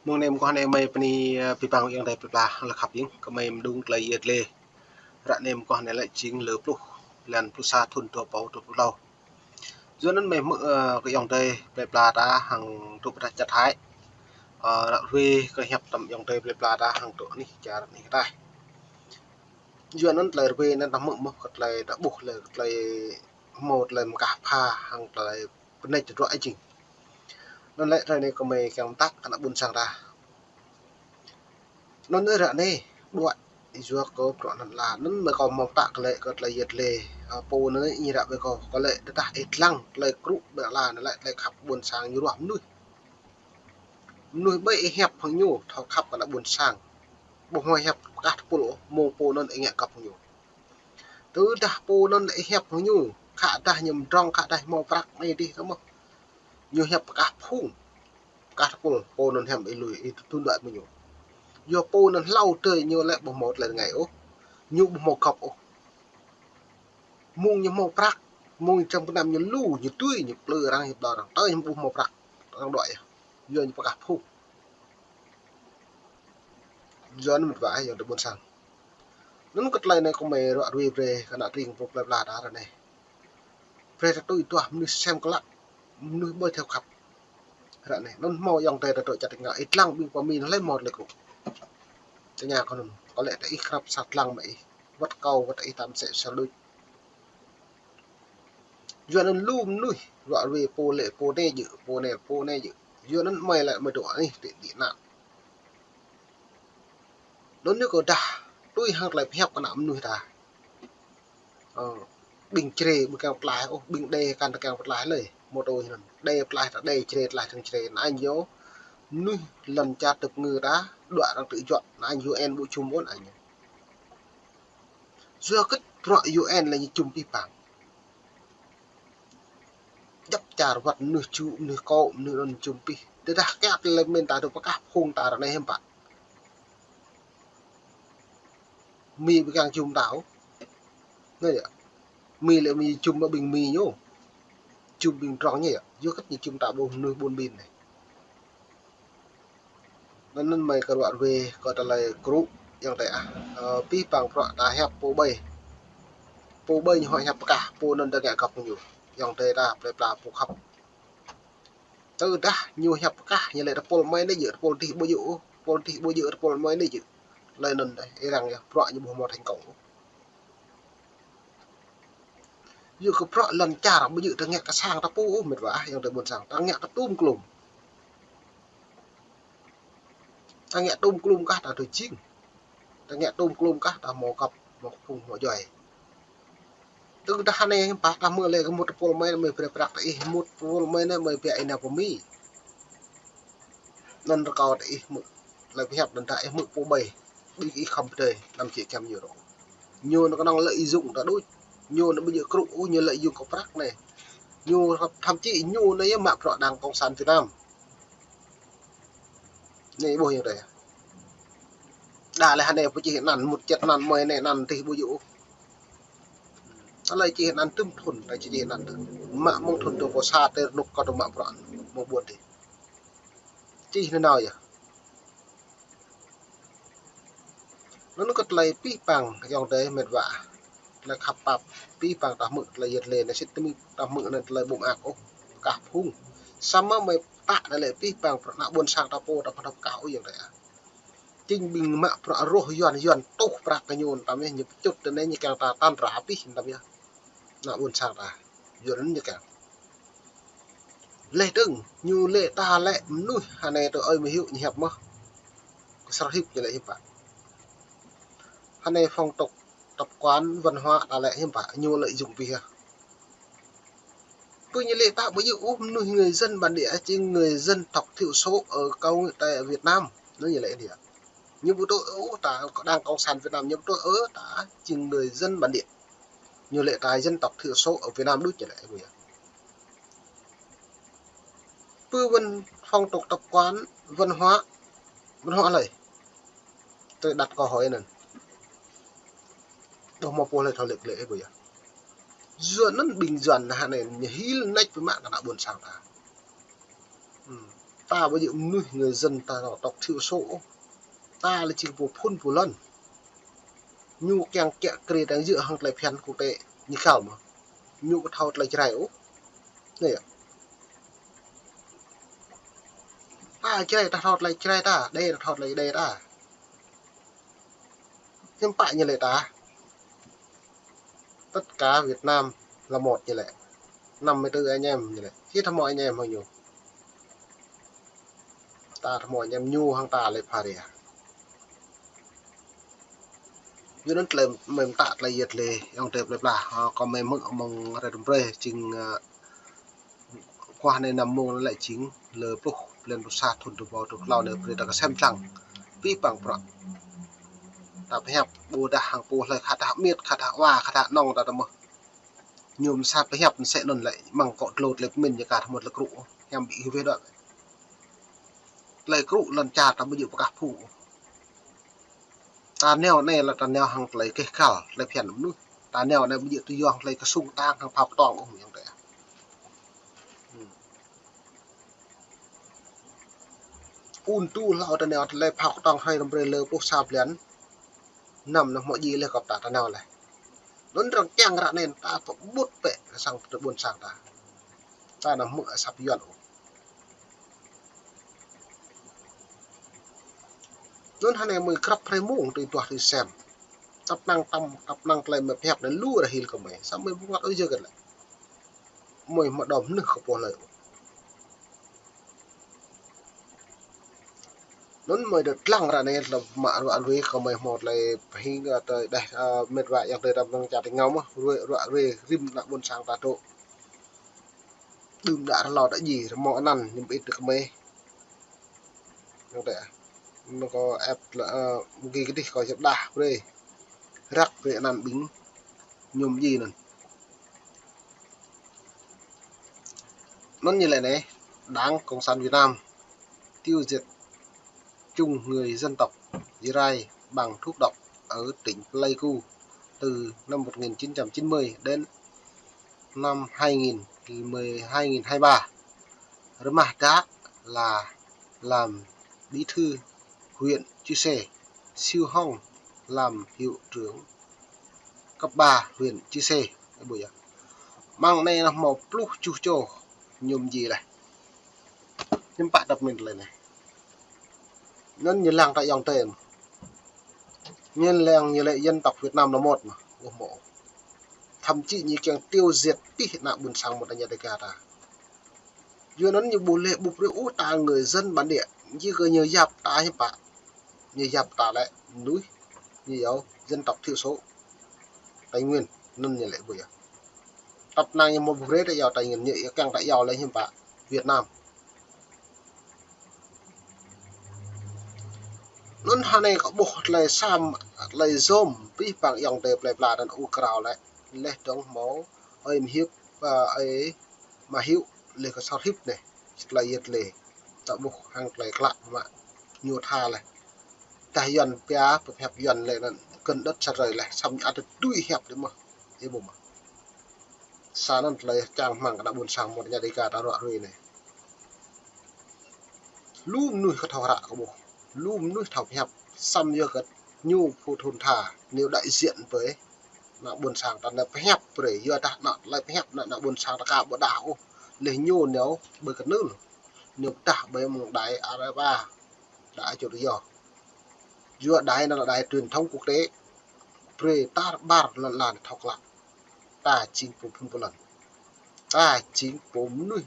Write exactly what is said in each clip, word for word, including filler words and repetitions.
Mơ̆ng anai mơguah anai mơi bơni, ơ, abih bang ayŏng adơi plơi pla hlơi khăp jing, kơmơi mơdung tơlơi yơh tơlơi. Ră anai mơguah anai lĕ jing lơ pluh, blan pluh sa thun dua rơbâo dua pluh klâo. Yua anŭn mơi hmư̆, ơ, kơ ayŏng adơi plơi pla ta hăng tŭ pơdah čăt hai. Ơ, ră ruai kơ hiăp tơm ayŏng adơi plơi pla ta hăng tŭ anih čar anih kơtai. Yua anŭn tơlơi ruai anŭn ta hmư̆ mơ̆ kơ tơlơi ta ƀuh lĕ kơ tơlơi hmâo tơlơi mơkah pha hăng tơlơi pơneč tơdruă ih jing. Anŭn lĕ hrơi anai kơmơi kiăng pơtă kơ ană ƀôn sang ta. Anŭn ră anai, đuaĭ yua kơ bruă lŏn ala. Anŭn mơi kâo hmâo pơtă kơ lĕ kơ tơlơi yơh tơlơi, ơ, pô anŭn ih ră wơi kâo, kơ lĕ tơdah ih lăng tơlơi krŭ ƀơi lŏn ala anŭn lĕ tơlơi khăp ƀôn sang ñu ruah mơnuih. Mơnuih ƀơi ih hiăp hăng ñu, thâo khăp kơ ană ƀôn sang. Ƀu hmâo hiăp pơkah tơpul ôh, mơ̆ng pô anŭn ih ngă gŏp hăng ñu. Tơdah pô anŭn ih hiăp hăng ñu, khă dah ñu mơdrŏng, khă dah hmâo prăk anai dih tơ mơ̆. Ñu hiăp pơkah phung, pơkah tơpul, pô anŭn hiam ih lui, ih tŭ tŭ đuaĭ mơ̆ng ñu. Yua pô anŭn hlâo tơi ñu lĕ ƀu hmâo tơlơi rơngai ôh, ñu ƀu hmâo gŏp ôh. Mơ̆ng ñu hmâo prăk, mơ̆ng ñu čăm pơnăm ñu lu, ñu tui, ñu plư arăng hiăp đơ arăng, tơ ñu ƀu hmâo prăk, arăng đuaĭ yơh. Yua ñu pơkah phung. Yua anŭn mơ̆n wa ayŏng adơi ƀôn sang. Anŭn kơ tơlơi anai kơmơi ră ruai brơi kơ ană tring pô plơi pla ta ră anai. Brơi ta tui duah mơnuih sem klă, mơnuih ƀơi thâo khăp. Ră anai, anŭn hmâo ayŏng adơi ta tŭ čăt ngă, ih lăng ƀing pơmĭn hlơi hmâo tơlơi krŭ. Tơña kơ anŭn, kơ lĕ ta ih krăp sat lăng mă ih, wơ̆t kâo, wơ̆t ih tam sĕ sel đôč. Yua anŭn lu mơnuih, ră ruai pô lĕ pô anai djơ̆, pô anai, pô anai djơ̆. Yua anŭn mơi lĕ mơi dŏ anih tĕ đĭ ană. Anŭn ñu kơ dah tui hăng tơlơi pơhiăp kơ ană mơnuih ta. Ơ, ƀing čre ƀu kiăng pơtlaih ôh, ƀing đe kăn tơ kiăng pơtlaih lơi. Mơ̆ tui anŭn, đe pơtlaih ta đe, čre pơtlaih tơng čre. Anŭn yơh, mơnuih lŏn čar tơpơngư ta, đuaĭ arăng tŭ juă, anŭn yơh U N ƀu čum ôh anŭn yơh. Yua kơ bruă U N lĕ ñu čum abih bang. Djŏp čar wơ̆t mơnuih ču, mơnuih kŏ, mơnuih anŭn čum abih. Tơdah kiăng tơlơi mĭn ta tŭ pơkah phung ta ră anai hiư̆m pă. Mi ƀu kiăng čum ta ôh. Anai yơh. Mi lĕ mi čum ƀing mi ñu. Čum ƀing drŏng ñu yơh. Yua kơ ñu čum ta ƀu mơnuih ƀun ƀin anai. Anŭn, anŭn mơi kơ ră ruai kơ tơlơi krŭ ayŏng adơi ah. Ơ, abih bang bruă ta hiăp pô ƀơi. Pô ƀơi ñu hŏ hiăp pơkah, pô anŭn ta ngă gŏp ñu. Ayŏng adơi ta plơi pla pô khăp. Tơdah ñu hiăp pơkah, ñu lĕ tơpul mơi anai djơ̆, tơpul dih ƀu djơ̆ ôh, tơpul dih ƀu djơ̆, tơpul mơi anai djơ̆. Tơlơi anŭn dêh, ih lăng yơh, bruă ñu ƀu hmâo thành công ôh. Yua kơ bruă lŏn čar ƀu djơ̆ ta ngă kơ sang ta pô ôh, mĕt wa ah, ayŏng adơi ƀôn sang, ta ngă kơ tŭm klŭm. Ta ngă tŭm klŭm kah ta tui jing. Ta ngă tŭm klŭm kah ta hmâo gŏp, hmâo phung, hmâo djuai. Tơdah anai hiư̆m pă ta hmư̆ lĕ kơ mŭt tơpul mơi anai mơi brơi prăk ta ih, mŭt tơpul mơi anai mơi biă ih nao pơ Mi. Anŭn rơkâo ta ih hmư̆. Tơlơi pơhiăp anŭn ta ih hmư̆ pô ƀơi. Ƀing ih khŏm pơdơi, anăm či čăm ñu rŏ. Ñu anŭn kơnơ̆ng lợi dụng ta đôč. Ñu anŭn ƀu djơ̆ krŭ ôh, ñu lợi dụng kơ prăk anai. Ñu thậm chí ñu anai yơh mă bruă Đảng Cộng sản Việt Nam. Anai ƀuh ayŏng adơi. Đa lĕ anai pơčih anăn, mŭt čet anăn, mơi anai anăn tih ƀu djơ̆ ôh. Tơlơi čih anăn tŭm thun, tơlơi čih anăn tŭm. Mă mơ̆ng thun dua rơbâo sa tơl rơnŭk kơ tŭm mă bruă, mơ̆ng ƀuôn tih. Čih nanao yơh. Anŭn kơ tơlơi abih bang ayŏng adơi mĕt wa. Tơlơi khăp pap abih bang ta hmư̆ tơlơi yơh tơlơi anai sĭt tơmĭ ta hmư̆ anŭn tơlơi ƀu mơak ôh. Pơkah phung. Samơ̆ mơi pơtă anai lĕ abih bang bruă ană ƀôn sang ta pô ta pơtô pơkah ôh ayŏng adơi ah. Jing ƀing mă bruă rŏh Yuan, Yuan tuh prăk kơ ñu tăm yơh, ñu pơčŭt tơ anai ñu kiăng ta tăn ră abih tăm yơh. Ană ƀôn sang ta. Yua anŭn ñu kiăng. Leh dơ̆ng, ñu lĕ ta lĕ mơnuih, hơnai tơ ơi mơhiu ñu hiăp mơ̆. Kơ sar hip ñu lĕ hiư̆m pă. Hơnai phong tục tập quán văn hóa ta lĕ hiư̆m pă, ñu lợi dụng abih yơh. Pơ ñu lĕ ta ƀu djơ̆ ôh mơnuih người dân bản địa, jing người dân tộc thiểu số ở công tại Việt Nam. Anŭn ñu lĕ đĭ. Ñu ƀu tŭ ôh ta Đảng Cộng sản Việt Nam, ñu ƀu tŭ ôh ta jing người dân bản địa. Ñu lĕ ta dân tộc thiểu số ở Việt Nam đôč ñu lĕ ƀu yơh. Pơ văn, phong tục tập quán văn hóa, văn hóa hlơi. Tôi đặt câu hỏi anŭn. Ƀu hmâo pô hlơi thâo lĕ lĕ ƀu yơh. Yua anŭn ƀing Yuan anai ñu hil nač pơmă kơ ană ƀôn sang ta. Hmm. Ta ƀu djơ̆ mơnuih người dân ta tộc thiểu số. Ta lĕ či pô phun pô lŏn. Ñu kiăng kiă kriê đang djơ̆ hăng tơlơi phiăn quốc tế ñu kăl mơ̆. Ñu ƀu thâo tơlơi Jrai ôh. Anai yơh. Ta Jrai ta thâo tơlơi Jrai ta, đe ta thâo tơlơi đe ta. Hiư̆m pă ñu lĕ ta. Tất cả Việt Nam là một ñu lĕ. Năm mươi tư anh em ñu lĕ. Či thâo hmâo anh em hăng ñu. Ta thâo hmâo anh em ñu hăng ta lĕ pha ria. Yua anŭn tơlơi mơ̆ ta tơlơi yet lĕ, ayŏng adơi plơi pla. Ơ, kâo mơ̆ hmư̆ mơ̆ng rai tơm brơi, jing, ơ, khua anai năm mông lĕ jing, lơ pluh, blan pluh sa thun dua rơbâo dua pluh klâo anai brơi ta kơsem lăng. Pĭ păng prăk. Ta pơhiăp, ƀôdah hăng pô hlơi khă dah miet, khă dah wa, khă dah nong ta tơmơ̆. Ñu mơ̆ sa pơhiăp mơsĕ anŭn lĕ, mơ̆ng kŏ tlô tơlơi pơmĭn ñu ka tơmơ̆ tơlơi krŭ, hiam ƀĭ hơweh đuaĭ. Tơlơi krŭ lŏn čar ta ƀu djơ̆ pơkah phu. Ta nao anai lĕ ta nao hăng tơlơi keh kăl, tơlơi phiăn mơnuih. Ta nao anai ƀu djơ̆ tui yua hăng tơlơi kơsung kơtang hăng phao kơtong ôh, ayŏng adơi. Ưm. Ŭn tu hlâo ta nao tơlơi phao kơtong hrơi răm brơi lơ pluh sa blan. Năm anŭn hmâo djai leh kơ ta ta nao leh. Anŭn arăng kiăng ră anai ta pơƀut bĕ kơ sang tơ ƀôn sang ta. Ta anăm hmư̆ asăp Yuan ôh. Anŭn hơnai mơi krăp hrơi mông tui tuah tui sem. Tăp năng tăm, tăp năng tơlơi mơi pơhiăp anŭn lu rơhil kơ mơi. Samơ̆ mơi ƀu ngă ôh yơh kơ lĕ. Mơi hmâo đom nưh kơ pô hlơi. Anŭn mơi đơ̆t lăng ră anai tơlơi mă ruă ruê kơ mơi hmâo tơlơi pơhing, ơ, tơlơi đeh, ơ, met wa ayŏng adơi tăm năng čar tơngao mơ̆. Ruê, ruă ruê rĭm ană ƀôn sang ta dŏ. Đưm đă rơlâo đă djai, rơmô anăn, ñu ƀĭt kơ mơi. Ñu tĕ. Ñu kơ ĕp lă, ơ, mơgi kơdih kơ jăp đah brơi. Răk brơi anăn ƀing ñu djai anŭn. Anŭn ñu lĕ anai, Đảng Cộng sản Việt Nam tiêu diệt chung người dân tộc Jrai bằng thuốc độc ở tỉnh Pleiku từ năm một nghìn chín trăm chín mươi đến năm hai nghìn, hai nghìn hai mươi ba. Rơmah Đa là làm bí thư huyện Chư Sê, Siu Hong làm hiệu trưởng cấp ba huyện Chư Sê. Ơ, ƀu yơh. Mơ̆ng anai anŭn hmâo pluh tơjuh čô ñu djai leh. Hiư̆m pă tăp mĭn tơlơi anai. Anŭn ñu lăng ta ayŏng adơi. Ñu lăng ñu lĕ dân tộc Việt Nam là một mơ̆. Ơ, hmâo. Thậm chí ñu kiăng tiêu diệt pĭ ană ƀôn sang một nhà Đêga ta. Yua anŭn ñu ƀu lĕ ƀu brơi ôh ta người dân bản địa. Ñu kơ ñu yap ta hiư̆m pă. Ñu yap ta lĕ mơnuih, ñu yua dân tộc thiểu số Tây Nguyên, anŭn ñu lĕ ƀu yơh. Tăp năng ñu mơ̆ ƀu brơi ta yua Tây Nguyên, ñu yua kiăng ta yua lĕ hiư̆m pă Việt Nam. Anŭn hơnai kơ ƀuh tơlơi sam, tơlơi yôm, pĭ păng ayŏng adơi plơi pla anŭn ur krao lĕ, leh dong hmâo, ơi mơhiăp, ơ, ơi mơhiăp, leh kơ sor hip anai, tơlơi yet lĕ. Ta ƀuh hăng tơlơi klă mă ñu tha leh. Tah Yuan pia, pơhiăp Yuan lĕ anŭn, kơnơ̆t sa rơi leh, sam ñu ăt tui hiăp đơi mơ̆, ih ƀuh mơ̆. Sa anŭn tơlơi čang rơmang kơ ană ƀôn sang một nhà Đêga ta ruă ruê anai. Lu mơnuih kơ thâo hră kơ ƀuh. Lu mơnuih thâo pơhiăp. Sam yơh kơ ñu phu thun tha. Ñu đại diện brơi ană ƀôn sang ta nao pơhiăp brơi. Yua dah ană tơlơi pơhiăp ană, ană ƀôn sang ta ka ƀu đah ôh. Leh ñu nao ƀơi kơnưl. Ñu pơdah ƀơi mơ̆ng đài Araba. Đài čô yơh. Yua đài anŭn là đài truyền thông quốc tế. Brơi tar ƀar lŏn lan thâo klă. Ta jing pô phun pô lŏn. Ta jing pô mơnuih.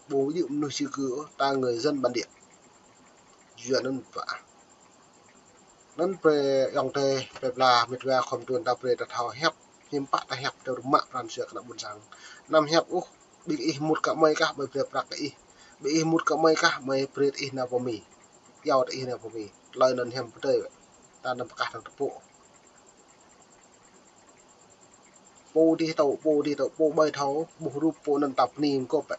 Ƀu djơ̆ mơnuih di cư ôh, ta người dân bản địa. Yua anŭn pă. Anŭn brơi ayŏng adơi, plơi pla, met wa khŏm tŭ ta brơi ta thâo hiăp, hiư̆m pă ta hiăp, ta rơmă pran jua kơ ană ƀôn sang. Anăm hiăp ôh, ƀing ih mŭt kơ mơi kah, mơi brơi prăk kơ ih. Ƀing ih mŭt kơ mơi kah, mơi brơi ih nao pơ Mi. Yua ta ih nao pơ Mi. Tơlơi anŭn hiam pơdơi. Ta anăm pơkah ta tơpŭ. Pô dih tŏ, pô dih tŏ, pô ƀơi thâo, ƀuh rup pô anŭn ta bơni mơ̆ng kơ pĕ.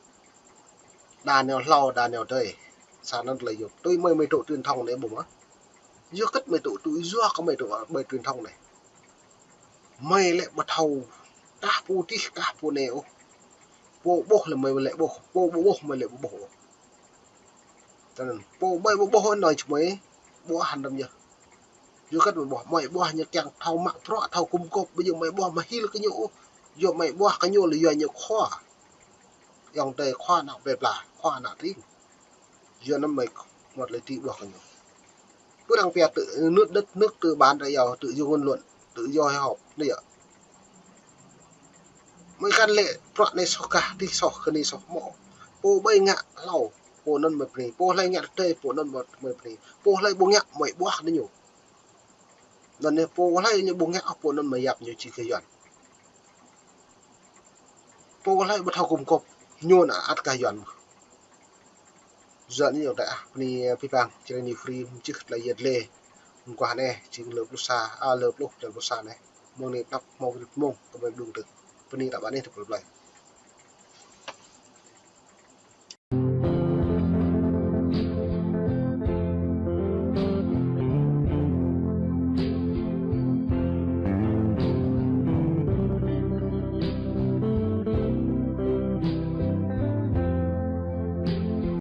Đa nao hlâo, đa nao adơi. Sa anŭn tơlơi yôm. Tui mơi mơi dŏ truyền thông anai ƀuh mơ̆. Yua kơ mơi dŏ, tui yua kơ mơi dŏ ƀơi truyền thông anai. Mơi lĕ ƀu thâo kah pô dih, kah pô anai ôh. Pô ƀuh lĕ mơi lĕ ƀuh, pô ƀu ƀuh mơi lĕ ƀu ƀuh ôh. Anŭn, pô mơi ƀu ƀuh anŭn či mơi ƀuh hăng đăm yơh. Yua kơ mơi ƀuh, mơi ƀuh ñu kiăng thâo mă bruă, thâo gum gôp, ƀu djơ̆ mơi ƀuh mă hil kơ ñu ôh. Yua mơi ƀuh kơ ñu lĕ yua ñu khua. Yŏng tơi khua ană plơi pla, khua ană tring. Yua anŭn mơi mŭt lĕ tring ƀuh kơ ñu. Pơ đang pia tự, nước đất nước tự bàn tự do, tự do ngôn luận, tự do hội họp, anai yơh. Mơi kăn lĕ, bruă anai soh kah, tih soh, kơ anai soh mơ̆. Pô ƀai ngă hlâo, pô anŭn mơi bơni. Pô hlơi ngă tơdơi, pô anŭn mơi bơni. Pô hlơi ƀu ngă, mơi ƀuh kơ ñu. Anŭn yơh, pô hlơi ñu ƀu ngă, pô anŭn mơi yap ñu či kơ Yuan. Pô hlơi ƀu thâo gum gôp, ñu anŭn ăt kơ Yuan mơ̆n. Yua anŭn yơh tơ ah, bơni pih pang, čreng ni free, mơčih tơlơi yet lĕ. Mơguah anai, jing lơ pluh sa, a, lơ pluh, lơ pluh sa anai. Mông anai tơnap, mông anai mông, kơ mơi blung tơ̆. Bơni ră anai tơpul plơi.